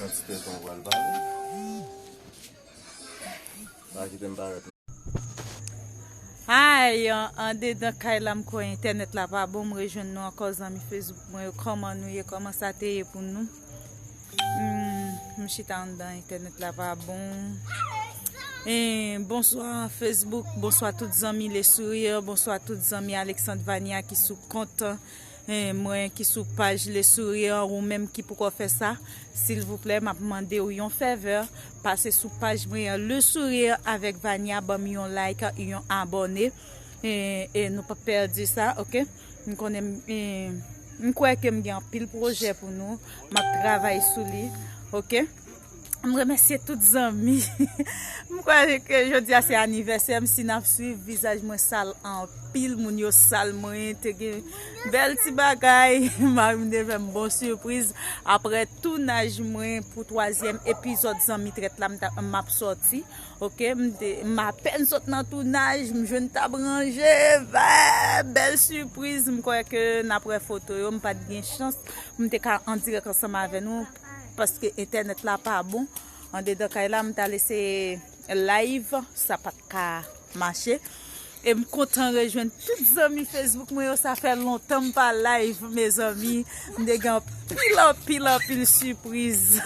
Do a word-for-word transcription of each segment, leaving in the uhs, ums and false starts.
Yon ti tèt, on pral pale. Pa kite m parèt. Ay, an, andedan kay la, m kwè entènèt la pa bon. M rejwenn nou ankò, zanmi Facebook mwen yo. Kòman nou ye? Kòman sa te ye pou nou? Hmm, m chita anndan, entènèt la pa bon. E, bonswa Facebook, bonswa tout zanmi Le Sourire, bonswa tout zanmi Alexandre Vania ki sou kont, e, mwen ki sou paj Le Sourire, ou menm ki poko fè sa, silvouplè, m ap mande w yon favè, pase sou paj mwen an, Le Sourire avec Vania, ban m yon like, yon abòne, e, e nou pa pèdi sa, oke? M konnen, e, m kwè ke m gen anpil pwojè pou nou, m ap travay sou li, oke? M remèsye tout zanmi. M kwè ke jodi a se anivèsè m, si n ap swiv, vizaj mwen sal anpil, moun yo sal, mwen te gen bèl ti bagay. Mari m te fè m bon sipriz. Aprè tounaj mwen pou twazyèm epizòd Zanmi Trèt la, m ta, m ap sòti. Oke, m te, m apèn sot nan tounaj, m jwenn tab ranje, bè, bèl sipriz. M kwè ke n ap wè foto yo, m pa t gen chans pou m te ka an dirèk ansanm avè nou, paske entènèt la pa bon. Andedan kay la, m t al eseye live, sa pa t ka mache. E m kontan rejwenn tout zanmi Facebook mwen yo, sa fè lontan m pa live, mezanmi. M te gen anpil, anpil, anpil sipriz.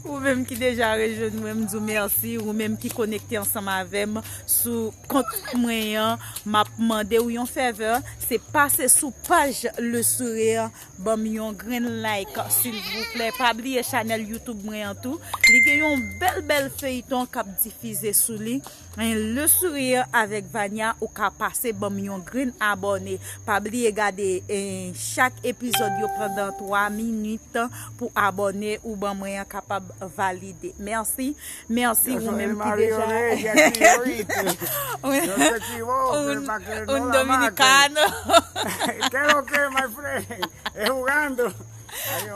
Ou menm ki deja rejwenn mwen, m di w mèsi. Ou menm ki konekte ansanm avè m sou kont mwen an, m ap mande w yon favè, se pase sou paj Le Sourire, ban m yon grenn like, silvouplè. Pa bliye chanèl YouTube mwen an tou. Li gen yon bèl, bèl feyton k ap difize sou li. En, Le Sourire avec Vania, ou ka pase ban m yon grenn abòne. Pa bliye gade, en, chak epizòd yo pandan twa minit pou abòne ou ban mwen an kapab valide. Mèsi. Mèsi ou menm ki deja. Un, un dominicano. ¿Qué es lo que, my friend? Es jugando.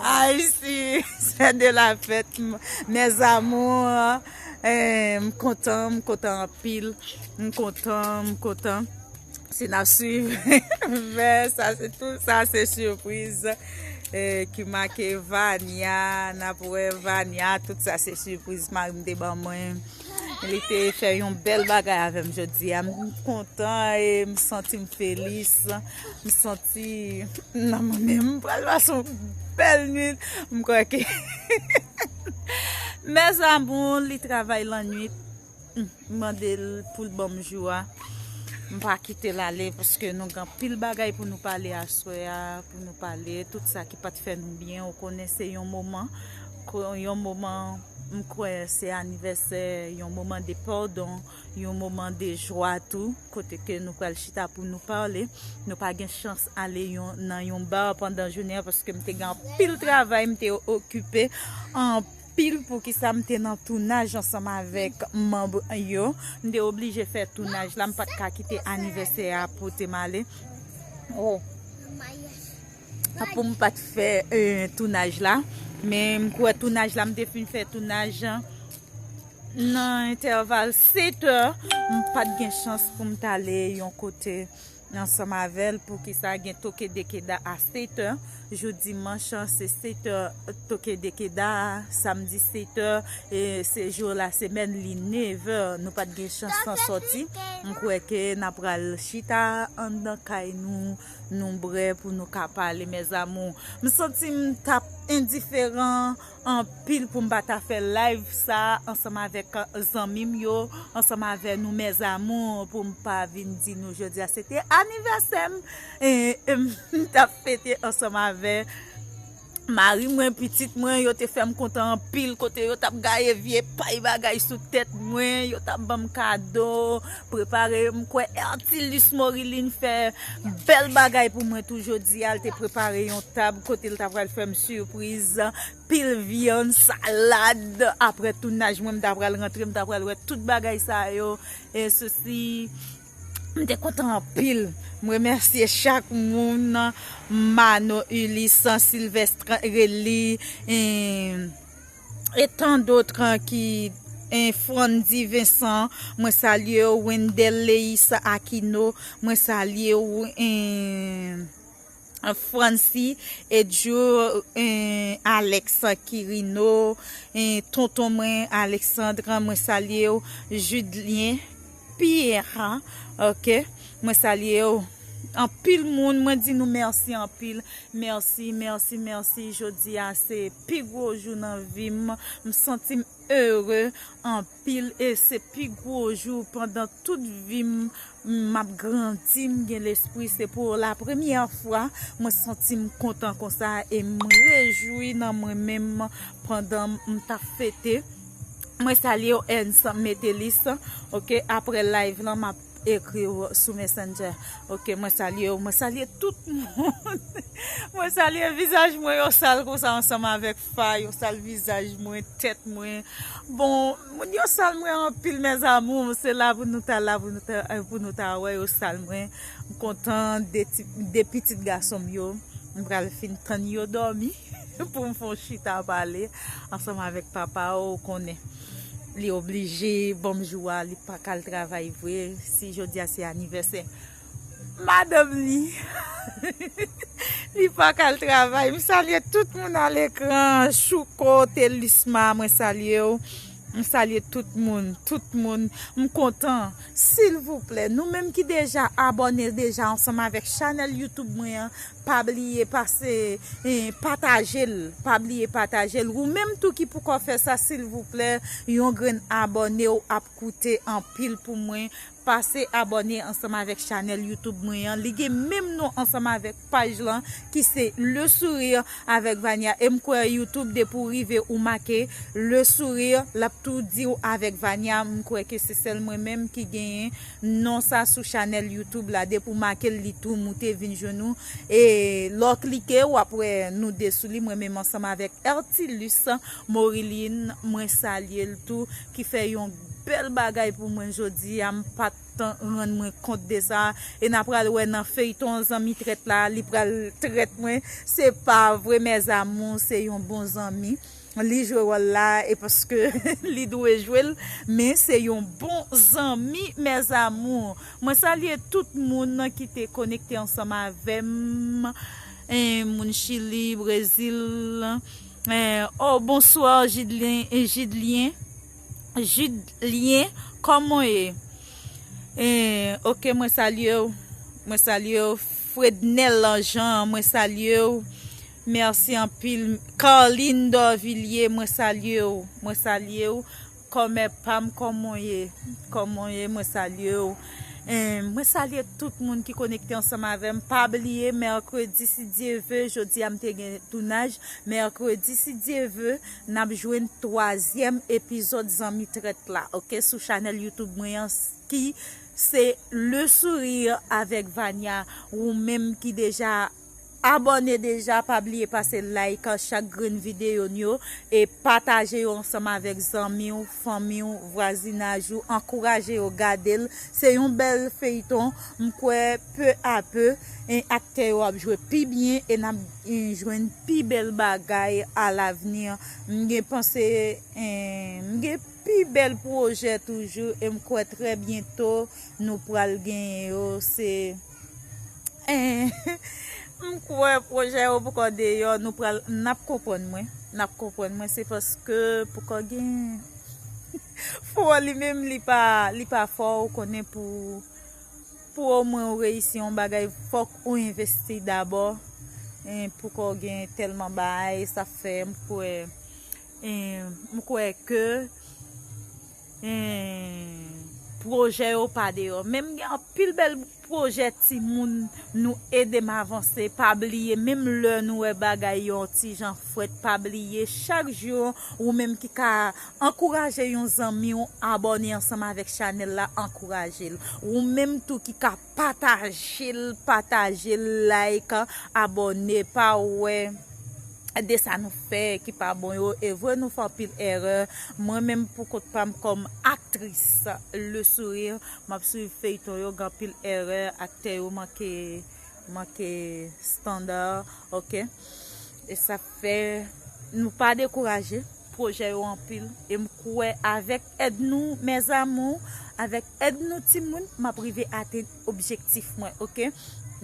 Ay, si, c'est de la fête, m-, mes amours. Eh, m kontan, m kontan anpil. M kontan, m kontan. Si n ap swiv, men sa se tout, sa se sipriz, eh, ki make Vania, n ap wè Vania, tout sa se sipriz mari m te ban mwen. Li te fè yon bèl bagay avè m jodi a. M kontan e m santi m felis. M santi nan mwen menm m pral pase yon bèl nwit. M kwè ke mes amours, li travay lannwit. M mande l pou l ban m jou a. M pa kite l ale paske nou gen anpil bagay pou nou pale aswè a, pou nou pale tout sa ki pa t fè nou byen. Ou konnen se yon moman, ko-, yon moman, m kwè se anivèsè, yon moman de padon, yon moman de jwa tou, kote ke nou pral chita pou nou pale. Nou pa gen chans ale yon, nan yon bar pandan jounen an paske m te gen anpil travay, m te okipe anpil. Poukisa m te nan tounaj ansanm avèk manm yo? M te oblije fè tounaj la, m pa t ka kite anivèsè a pote m ale. Oh. Pou m pa t fè, eh, tounaj la. Men m kwè tounaj la, m te fin fè tounaj nan entèval sèt è. M pa t gen chans pou m t ale yon kote ansanm avè l. Poukisa gen tokedekeda a sèt è? Jou dimanch, se sèt è tokedekeda, samdi sèt è, e se jou lasemèn, li nèf è. Nou pa t gen chans nan sòti. M kwè ke n a pral chita anndan kay nou, nou bwè pou nou ka pale, mes amours. M santi m t ap endiferan anpil pou m pa ta fè live sa ansanm avèk zanmi m yo, ansanm avè nou, mes amours, pou m pa vin di nou jodi a se te anivèsè m. E, e m t ap fete ansanm avè mari mwen, pitit mwen, yo te fè m kontan anpil, kote yo t ap gaye vye pay bagay sou tèt mwen, yo t ap ban m kado, prepare, m kwè Ertilus Morilin fè bèl bagay pou mwen tou jodi a, l te prepare yon tab kote l ta pral fè m sipriz, pil vyann, salad, aprè tounaj mwen, m ta pral rantre, m ta pral wè tout bagay sa yo, e sousi, m te kontan anpil. M remèsye chak moun, Mano, Ulysse, Sylvestre, Reli, e, e tant d'autres ki, e, Frandy Vincent, mwen salye w, Wendell Leis Aquino, mwen salye w, e, Franci, Edjou, eh, Alex, Kirino, eh, tonton mwen, Alexandre, mwen salye w, Judlien, Pierre, ok, mwen salye w. Anpil moun, mwen di nou mèsi anpil. Mèsi, mèsi, mèsi. Jodi a se pi gwo jou nan vi m. M santi m ere anpil e se pi gwo jou pandan tout vi m. M ap grandi, m gen lespri. Se pou la premyè fwa mwen santi m kontan konsa e m rejwi nan mwen menm pandan m t ap fete. Mwen salye w, Ernst Metelis. Ok, apre live lan, m ap ekri w sou Messenger. Ok, mwen salye w. Mwen salye tout moun. Mwen salye vizaj mwen, yo sal konsa ansanm avèk fa, yo sal vizaj mwen, tèt mwen. Bon, moun yo sal mwen anpil, mes amours. Se la pou nou ta la, pou nou ta, pou nou ta wè, yo sal mwen. M kontan de ti, de pitit gason m yo. M pral fin tann yo dòmi pou m fè yon chita pale ansanm avèk papa, ou konnen. Li oblije ban m jou a, li pa ka al travay vre. Si jodi a se anivèsè madanm li, li pa ka al travay. M salye tout moun a lekran, Chouko, Telisma, mwen salye w. M salye tout moun, tout moun. M kontan. Silvouplè, nou menm ki deja abòne deja ansanm avèk chanèl YouTube mwen an, pa bliye pase, eh, pataje l. Pa bliye pataje l. Ou menm tou ki poko fè sa, silvouplè, yon grenn abòne w ap koute anpil pou mwen. Pase abòne ansanm avèk chanèl YouTube mwen an. Li gen menm non ansanm avèk paj lan ki se Le Sourire avec Vania. E m kwè YouTube, depi w rive ou make Le Sourire, l ap tou di w Avec Vania. M kwè ke se sèl mwen menm ki genyen non sa sou chanèl YouTube la. Depi w make l, li tou moute vin jwenn ou. E lè w klike, w ap wè nou de sou li, mwen menm ansanm avèk Ertilus Morilin, mwen salye l tou, ki fè yon bèl bagay pou mwen jodi a. M pa t rann mwen kont de sa. E n a pral wè nan feyton zanmi trèt la, li pral trèt mwen. Se pa vre, mes amours, se yon bon zanmi. Li jwe wòl la, e paske li dwe jwe l, men se yon bon zanmi, mes amours. Mwen salye tout moun ki te konekte ansanm avè m. Eh, moun Chili, Brezil. Eh, oh, bonswa, Jidlien, eh, Jidlien. Jidlien, kòman w ye? Eh, ok, mwen salye w. Mwen salye w. Frednel Jean, mwen salye w. Mèsi anpil. Carline Dorvilliers, mwen salye w. Mwen salye w. Kòmè pa m, kòman w ye? Kòman w ye? Mwen salye w. Eh, mwen salye tout moun ki konekte ansanm avè m. Pa bliye, mèkredi, si Dye ve, jodi a m te gen tounaj. Mèkredi, si Dye ve, n ap jwenn twazyèm epizòd Zanmi Trèt la, ok, sou chanèl YouTube mwen an, ki se Le Sourire avec Vania. Ou menm ki deja abòne deja, pa bliye pase like chak grenn videyo n yo e pataje yo ansanm avèk zanmi w, fanmi w, vwazinaj ou, ankouraje yo gade l. Se yon bèl feyton. M kwè, peu à peu, e, aktè yo ap jwe pi byen e n ap, e, jwenn pi bèl bagay à l'avenir. M gen panse, e, m gen pi bèl pwojè toujou e m kwè trè byento nou pral genyen yo. Se, e, m kwè pwojè yo poko deyò, nou pral, n ap konprann mwen. N ap konprann mwen, se paske poko gen fò li menm li pa, li pa fò, ou konnen pou, pou omwen ou reyisi yon bagay, fòk ou envesti dabò, e, pou kò gen tèlman bagay, sa fè m kwè, e, m kwè ke, e, pwojè yo pa deyò. Men m gen anpil bèl pwojè timoun, nou ede m avanse. Pa bliye, menm lè nou wè bagay yon ti jan frèt, pa bliye, chak jou, ou menm ki ka ankouraje yon zanmi w abòne ansanm avèk chanèl la, ankouraje l. Ou menm tou ki ka pataje l, pataje l, like, abòne, pa wè de sa nou fè ki pa bon yo. E vre, nou fè anpil erè. Mwen menm, pou kont pa m, kòm aktris Le Sourire, m ap swiv feyton yo, gen anpil erè, aktè yo manke, manke standard, ok? E sa fè nou pa dekouraje, pwojè yo anpil. E m kwè avèk èd nou, mes amours, avèk èd nou timoun, m ap rive atenn objektif mwen, ok?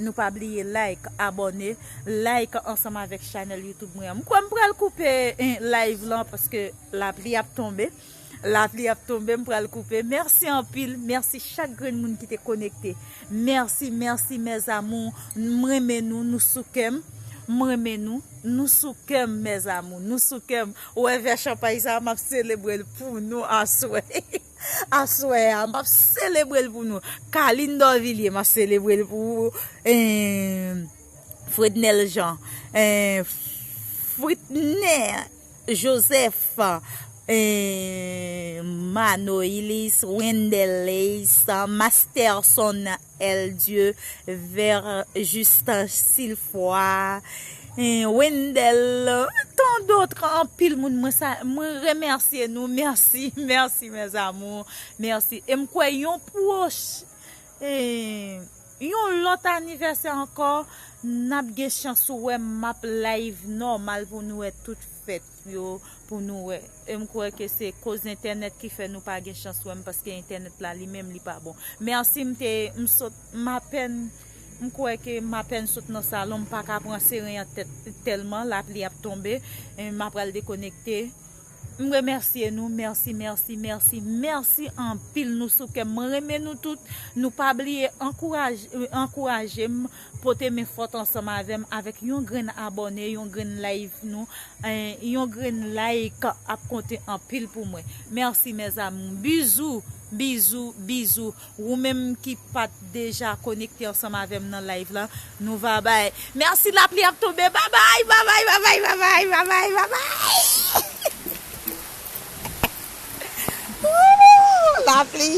Nou pa bliye like, abòne, like ansanm avèk chanèl YouTube mwen an. M kwè m pral koupe, eh, live lan paske lapli ap tonbe. Lapli ap tonbe, m pral koupe. Mèsi anpil. Mèsi chak grenn moun ki te konekte. Mèsi, mèsi, mes amours. M renmen nou, nou sou kè m. M renmen nou, nou sou kè m, mes amours. Nou sou kè m. Ou wè vè chanpay sa, m ap selebre l pou nou aswè. Aswè a, m ap selebre l pou nou. Carline Dorvilliers, m ap selebre l pou ou. Eh, Frednel Jean, eh, Fritner Joseph, eh, Manoïlis, Wendell Leis, Masterson L Dieu, Ver Justin Silfois, eh, Wendell, tant d'autres, anpil moun, mwen sa, mwen remèsye nou, mèsi, mèsi, mes amours, mèsi. E m kwè yon pwòch, eh, yon lòt anivèsè ankò, n ap gen chans wè m, m ap live nòmal pou nou wè tout fèt yo, pou nou wè. E m kwè ke se koz entènèt ki fè nou pa gen chans wè m, paske entènèt la li menm li pa bon. Mèsi, m te, m sot, m apèn, m kwè ke m apèn sot nan salon, m pa ka pran seren an tèt tèlman, lapli ap tonbe, e m ap pral dekonekte. M remèsye nou, mèsi, mèsi, mèsi, mèsi anpil, nou sou kè m. Mwen renmen nou tout, nou pa bliye ankouraje, ankouraje m, pote men fòt ansanm avè m, avèk yon grenn abòne, yon grenn live nou, eh, yon grenn like ap konte anpil pou mwen. Mèsi, mes amours. Bizou, bizou, bizou. Ou menm ki pa t deja konekte ansanm avè m nan live la, nou va bay. Mèsi, lapli ap tonbe. Babay, babay, babay, babay, babay, babay. Wouhou, lapli.